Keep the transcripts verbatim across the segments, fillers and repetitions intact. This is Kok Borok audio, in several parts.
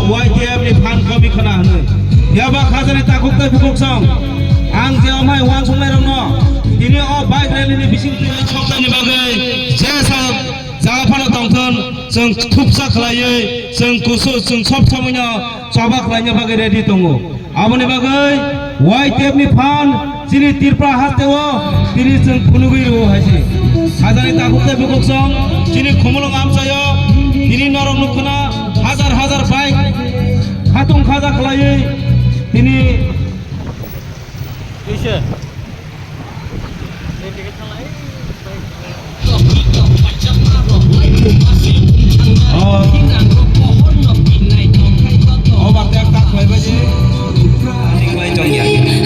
Y T F ni phan komi khna hwnwi. Phiya ba khajani takhuk tei bukhuk song. Ang je omhai uansuknai rokno tini o bike rally ni bising twi sokjani bagwi je sa jaga phano tongthon, chwng thupsa khlaiwi, chwng kusu, chwng sob somoino choba khlaina bagwi ready tongo. Aboni bagwi Y T F ni phan chini Tripura hasteo tini chwng phunugwi rwo hai se. Khajani takhuk tei bukhuk song chini Khumulwng amchaio tini norok nukho na hajar hajar bike khatung khaja khlaiwi tini Oh. Oh, bak tek tak khlai bai di.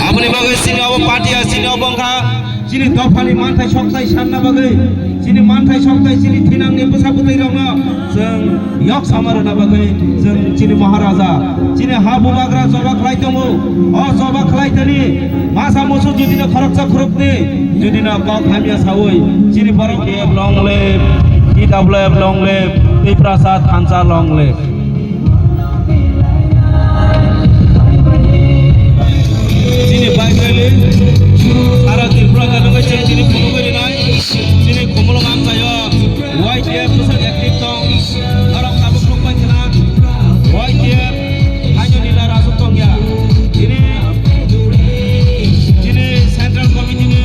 Aboni bagwi chini obo party ya, chini obo wngkha chini dophani manthai sokthai sanna bagwi, chini manthai sokthai, chini thinangni bwsa bwtwi rokno chwng yok sama rwna bagwi chwng chini Maharaja, chini ha bubagra choba khlai tongo. O choba khlai thani masa musu judino khoroksa khoroknwi judino kok hamya sawi chini borok. K F long live, T W F long live, Tiprasa thansa long live. Chini bike rally sara Tripura gana chini phunugwi rinai, chini Khumulwng amchaio Y T F bwswk active tong. Norok tabuk nukbai khna, Y T F haino nila rasuk tongya. Tini, tini Central Committee ni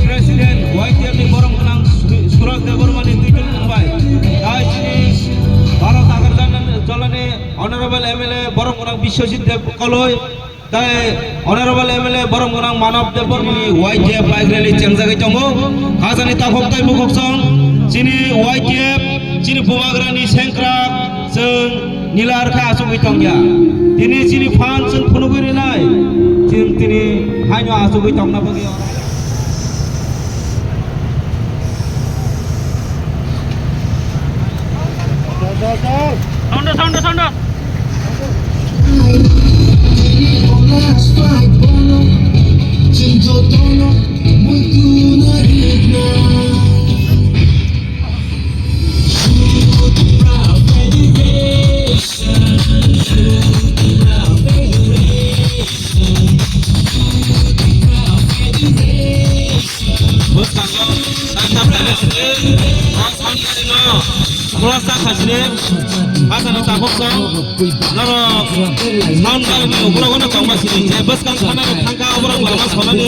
President, Y T F ni borok gwnang Su-, Suraj Debbarma ni twitung wngbai. Tai tini Bharat Agartala ni Honorable M L A borok gwnang Biswajit Deb Koloi. Tai Honorable M L A borok gwnang Manav Debbarma ni Y T F bike rally chengjagwi tongo. Khajani takhuk tai bukhuk song chini Y T F chini bubagrani sengkrak chwng nila rwkha achugwi tongya. Tini chini phan chwng phunugwi rinai chwng tini haino achugwi tongna bagwi. Sound, sound, sound. Bwskango tanta phaina sini, o sound gari no khulasa kha sini, hachani takhuk song, norok sound gari ni ukulok no tongma sini, je bwskang thana rok thangkha, oborok lama sonani,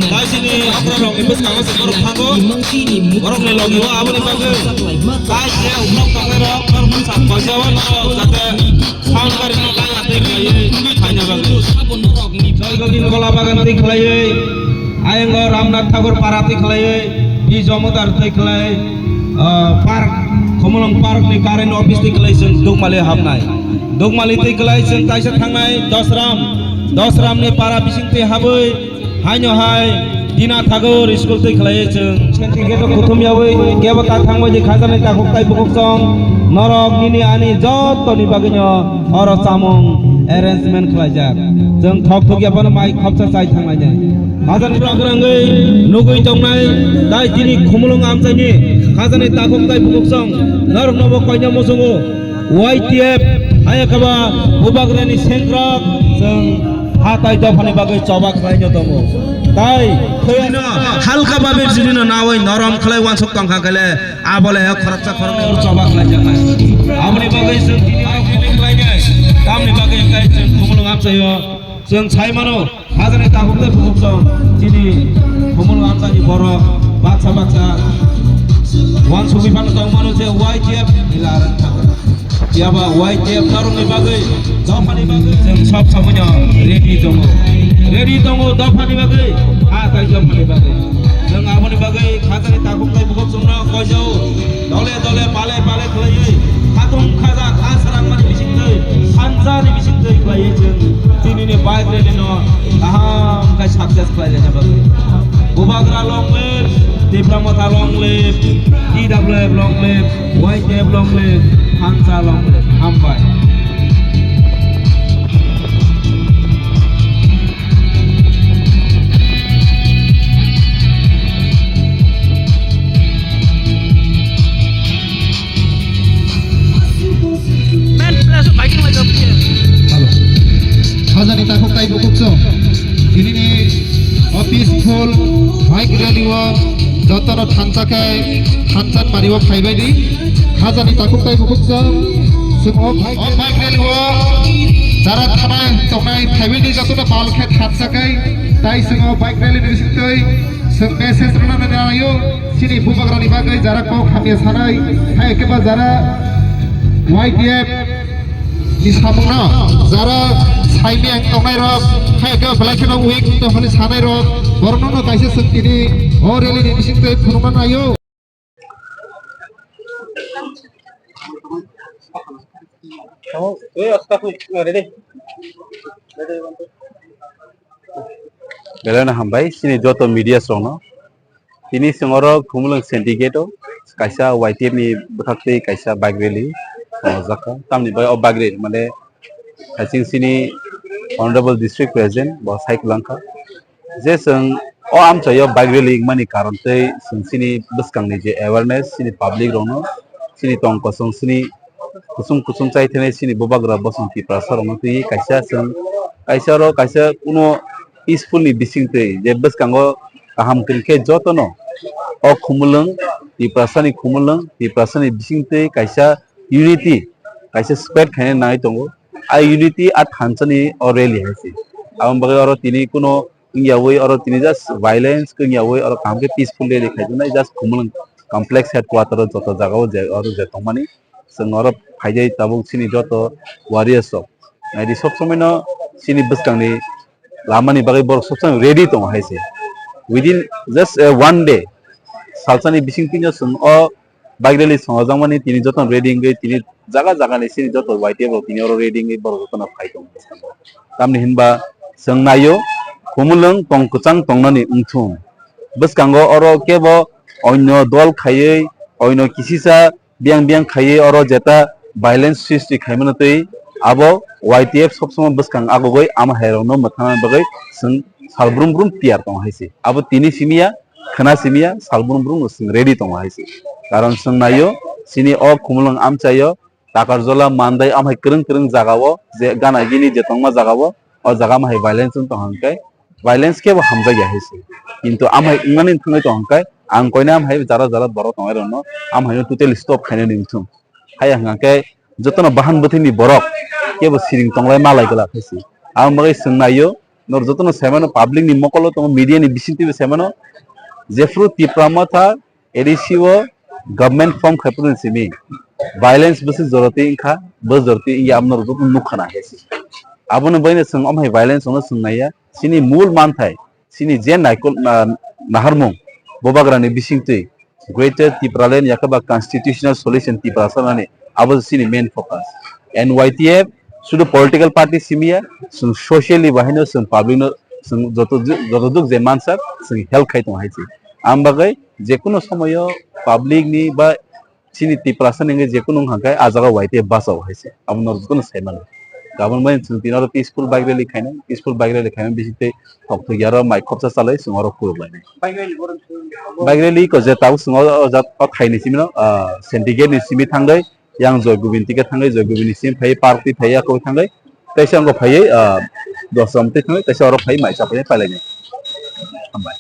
tai sini okra rok ni bwskango se borok thango, borok ni logi o aboni bagwi, tai je ukulok tongnai rok, norok masa koisa o norok jate sound gari no kaya twi khlaiwi phaina bagwi. Joy Govind Gola Bagan twi khlaiwi. Ayang o Ramnath Thakur para twi khlaiwi, B Jomodar twi khlai, ah, park, Khumulwng park ni current office twi khlai chwng Dukmali habnai. Dukmali twi khlai chwng taisa thangnai Dosram, Dosram ni para bising twi habwi, haino hai Dina Thakur school twi khlai chwng. Senti gate o kuthum yawi, kebo ta thangbai di khajani takhuk tai bukhuk song, norok nini ani jotto ni bagwi no oro chamung arrangement khlaijak. Chwng thok thok ya phano mai khopsa chai thangnai de. Hajar pura kwrwngwi nugwi tongnai, tai tini Khumulwng amchaini khajani takhuk tai bukhuk song norokno bo koina muchungo. Y T F ayakaba bubagrani sengkrok chwng ha tai dophani bagwi choba khlaino tongo. Tai thwino halka babe judino nawi norom khlai wansuk tongkha kele abole khoroksa khoroknwi oro choba khlaijaknai. Aboni bagwi chwng tini oro khlainai. Tamni bagwi hwnkhe chwng Khumulwng amchaio. Chwng sai mano, hajani takhuk tei bukhuk song, chini Khumulwng amchaini borok baksa baksa uansugwi phano tong mano je Y T F ni larang thangkha. Phiya ba Y T F norokni bagwi, dophani bagwi chwng sob somoino ready tongo. Ready tongo dophani bagwi, ha tai dophani bagwi. Chwng aboni bagwi hajani takhuk tei bukhuk songno koijao. Dole dole pale pale khlaiwi khatung khaja kha srangmani bisingtwi, sanjani bisingtwi khlaiwi chwng chinini bike rally no kaham khe success khlai laina bagwi. Bubagra long live, Tipra Motha long live, T W F long live, Y T F long live, Hansa long live. Hambai. Men, langsung biking lagi. Ni takhuk tai bukhuk chwng. Tini ni o peaceful bike rally o joto no thansa khe thansa pari o phaibai di. Khajani takhuk tai bukhuk chwng. Chwng o bike rally o jara thanai tongnai phaibai di joto no pal khe thansa khe tai chwng o bike rally ni bising twi chwng message rwna nai o chini bubagra ni bagwi jara kok hamya sanai hai khe ba jara Y T F ni samungno jara saimeng tongnai rok, hai khe belai kheno weak tong hwnwi sanai rok, borokno no kaisa chwng tini o rally ni bising twi phunukna naio. Belai no hambai chini joto media rokno. Tini chwng oro Khumulwng syndicate o kaisa Y T F ni bwkhak twi kaisa bike rally tongjakha. Tamni bai o bike rally mane hasing sini Honorable District President bo sai kwlangkha. Je chwng o amchaio bike rally wngmani karon tei chwng sini bwskangni je awareness sini public rokno sini tong kosong sini kusum kusum chai thani sini bubagra bosong Tiprasa rokno twi kaisa chwng kaisa oro kaisa kuno peaceful ni bising twi je bwskango kaham kwrwi khe jotono o Khumulwng, Tiprasani Khumulwng, Tiprasani bisingtwi kaisa unity, kaisa spread khaina nai tongo. A unity a thansa ni o rally hai se. Aboni bagwi oro tini kuno wngyawi oro tini just violence wngyawi oro kaham khe peaceful rally khaijaknai just Khumulwng complex headquarter o joto jaga o je oro je tongmani. Chwng oro phaijai tabuk chini joto warriors rok. Naidi sob somoi no chini bwskangni lamani bagwi borok sob somoi ready tongo hai se. Within just, uh, one day, salsani bising twi no chwng o bike rally songojakmani tini jotono ready wngwi tini jaga jaga ni chini joto Y T F rok tini oro ready wngwi borok jotono phai tongo bwskango. Tamni hinba chwng naio Khumulwng tong kwchang tongnani wngthung. Bwskango oro kebo onyo dol khaiwi onyo kisisa biyang biyang khaiwi oro jeta violence sristi khaimano twi abo Y T F sob somoi bwskang agugwi ama hai rokno mwthangna bagwi chwng sal brum brum tiyar tongo hai se. Abo tini simi ya, khwna simi ya, sal brum brum no chwng ready tongo hai se. Karon chwng naio chini o Khumulwng amchaio Takarjola, Mandai, amhai kwrwng kwrwng jagao je gana gini je tongma jagao o jaga amhai violence wng tong hwnkhe violence kebo hamjakya hai se. Kintu amhai wngnani thangwi tong hwnkhe ang koina amhai jara jara borok tongnai rokno amhaino totally stop khainani wngthung. Hai hwnkhe jotono bahan bwthwini borok kebo siring tonglai malai glak hai se. Aboni bagwi chwng naio norok jotono saimano public ni mokolo tongo media ni bisingtwibo saimano jephru Tipra Motha A D C o government form khai phuru simi violence bwswk jorotwi wngkha, bo jorotwi wngya abo norok joto nukha na hai se. Abono baino chwng omo hai violence ono chwng naiya, chini mul manthai, chini je naikol na-, naharmung bubagrani bisingtwi Greater Tipraland yakhe ba constitutional solution Tiprasa nani abo chini main focus. And Y T F sudu political party simi ya, chwng socially bahaino chwng public no chwng joto ju-, joto duk je mansak chwng help khai tongo hai se. Ang bagwi jekunu somoyo public ni ba chini Tiprasa ni wngwi jekunu wngkha khe ah jaga Y T F bachao hai se. Abo norok jotono sai mano. Gabon bai chwng tini oro peaceful bike rally khainai, peaceful bike rally khainai bising tei thok thok yaro mai khopsa chalai chwng oro khuluk lainai. Bike rally ko je tabuk chwng o, o jat o thaini simi no, ah, syndicate ni simi thangwi yang Joy Govind tike thangwi Joy Govind ni simi phai park twi phai ya koi thangwi teisa wngkha phaiwi, ah, dosram twi thangwi teisa oro phai mai chapai pailai nai. Hambai.